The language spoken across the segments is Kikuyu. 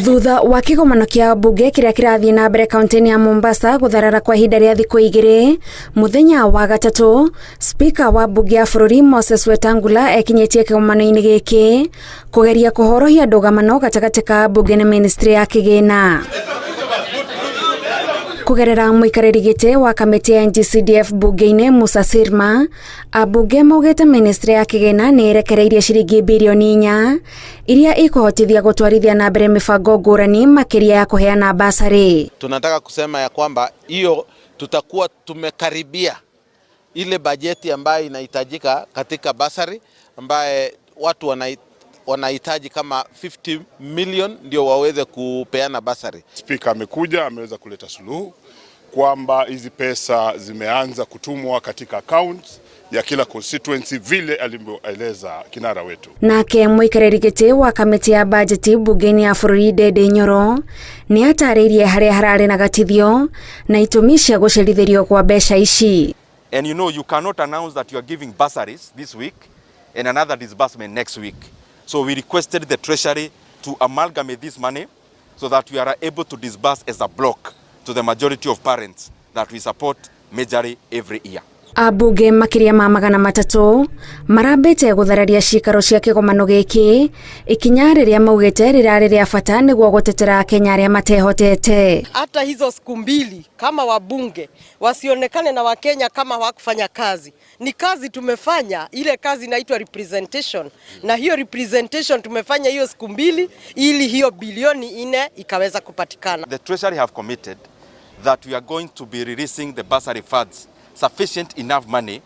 Thutha wa kĩgomano kĩa mbunge kĩrĩa kĩrathiĩ na mbere kaunti-inĩ ya Mombasa gũtharara kwa ihinda rĩa thikũ 2 mũthenya wa gatatũ, spika wa mbunge ya bũrũri Moses Wetangula ekinyĩtie kĩgomano-inĩ gĩkĩ kũgeria kũhorohia ndũgamano gatagatĩ ka mbunge na ministry ya kĩgĩna. Kũgerera mũikarĩri gĩtĩ wa kamĩtĩ ya NGCDF mbunge-inĩ Musa Sirma, ambunge maugĩte ministry ya kĩgĩna nĩ ĩrekereirie ciringi birioni 4 iria ikũhotithia gũtwarithia na mbere mĩbango ngũrani, makĩria ya kũheana basarĩ. Tunataka kusema ya kwamba hiyo tutakuwa tumekaribia ile bajeti ambayo inahitajika katika basari, ambaye watu wanahitaji kama 50 million ndio waweze kupeana basari. Spika amekuja, ameweza kuleta suluhu kwamba hizi pesa zimeanza kutumwa katika account ya kila constituency vile alivyoeleza kinara wetu. Nake mũikarĩri gĩtĩ wa kamĩtĩ ya bajeti mbunge-inĩ ya bũrũri Ndindi Nyoro nĩ atarĩirie harĩa hararĩ na gatithio na itũmi cia gũcerithĩrio kwa mbeca ici. And you cannot announce that you are giving bursaries this week and another disbursement next week. So we requested the Treasury to amalgamate this money so that we are able to disburse as a block to the majority of parents that we support majorly every year. Ambunge makĩria ma 300 marambĩte gũthararia cikaro cia kĩgomano gĩkĩ, ikinya rĩrĩa maugĩte rĩrarĩ rĩa bata nĩguo gũtetera Akenya arĩa matehotete. Hata hizo siku 2 kama wabunge wasionekane na Wakenya kama hawakufanya kazi. Ni kazi tumefanya, ile kazi inaitwa representation, na hiyo representation tumefanya hiyo siku 2 ili hiyo bilioni 4 ikaweza kupatikana. The Treasury have committed that we are going to be releasing the bursary funds, sufficient enough money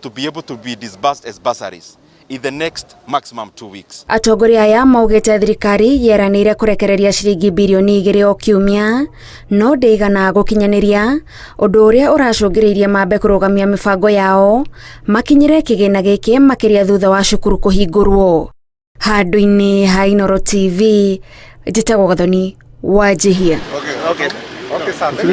to be able to be disbursed as bursaries in the next maximum 2 weeks. Atongoria aya maugĩte thirikari yeranĩire kũrekereria ciringi birioni 2 o kiumia no ndĩigana gũkinyanĩria, ũndũ ũrĩa ũracũngĩrĩirie mambe kũrũgamia mĩbango yao makinyĩre kĩgĩna gĩkĩ, makĩria thutha wa cukuru kũhingũrwo. Handũ-inĩ ha Inooro TV, njĩtagwo Gathoni Wanjihia. Okay. Okay, sir.